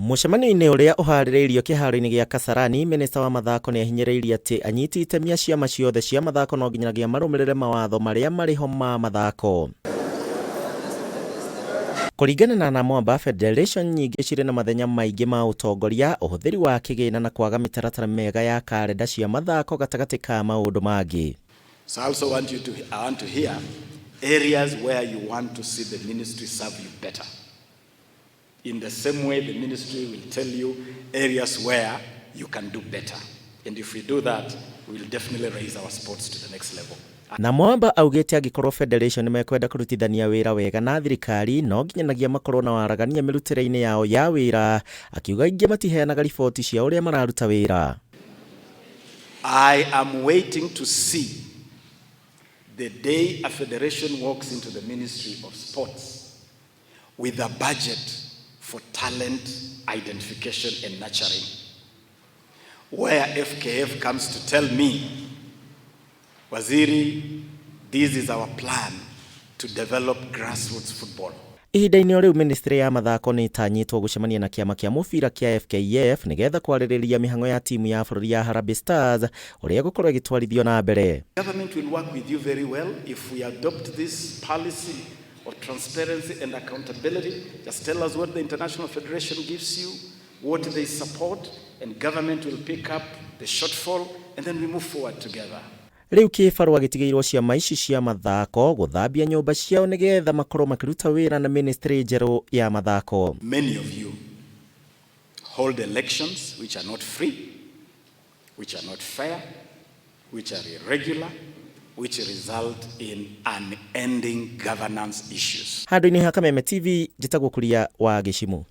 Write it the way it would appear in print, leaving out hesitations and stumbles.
Mũcemanio-inĩ ũrĩa ũharĩrĩirio kĩharo-inĩ gĩa Kasarani, minista wa mathako nĩ ahinyĩrĩirie atĩ anyiti itemi a ciama ciothe cia mathako no nginyagia marũmĩrĩre mawatho marĩa marĩ ho ma mathako. Kũringana na Namwamba, federation nyingĩ cirĩ na mathenya maingĩ ma ũtongoria, ũhũthĩri wa kĩgĩna na kwaga mĩtaratara mĩega ya karenda cia mathako gatagatĩ ka maũndũ mangĩ. So I also want you to, I want to hear areas where you want to see the ministry serve you better. In the same way, the ministry will tell you areas where you can do better. And if we do that, we will definitely raise our sports to the next level. Namwamba augĩte angĩkorwo federation nĩmekwenda kũrutithania wĩra wega na thirikari no nginyanagia makorwo na waragania mĩrutĩre-inĩ yao ya wĩra, akiuga aingĩ matiheanaga riboti cia ũrĩa mararuta wĩra. I am waiting to see the day a federation walks into the Ministry of Sports with a budget for talent identification and nurturing, where FKF comes to tell me, "Waziri, this is our plan to develop grassroots football." Ihinda-inĩ o rĩu, ministry ya mathako nĩ ĩtanyĩtwo gũcemania na kĩama kĩa mũbira kĩa FKF nĩgetha kwarĩrĩria mĩhang'o ya timu ya bũrũri ya Harambee Stars ũrĩa ĩgũkorwo ĩgĩtwarithio na mbere. Government will work with you very well if we adopt this policy of transparency and accountability. Just tell us what the International Federation gives you, what they support, and government will pick up the shortfall, and then we move forward together. Rĩu kĩbarũa gĩtigĩirwo ciama ici cia mathako gũthambia nyũmba ciao nĩgetha makorwo makĩruta wĩra na ministry njerũ ya mathako. Many of you hold elections which are not free, which are not fair, which are irregular, which result in unending governance issues. Handũ-inĩ ha Kameme TV, njĩtagwo Kuria wa Gĩcimu.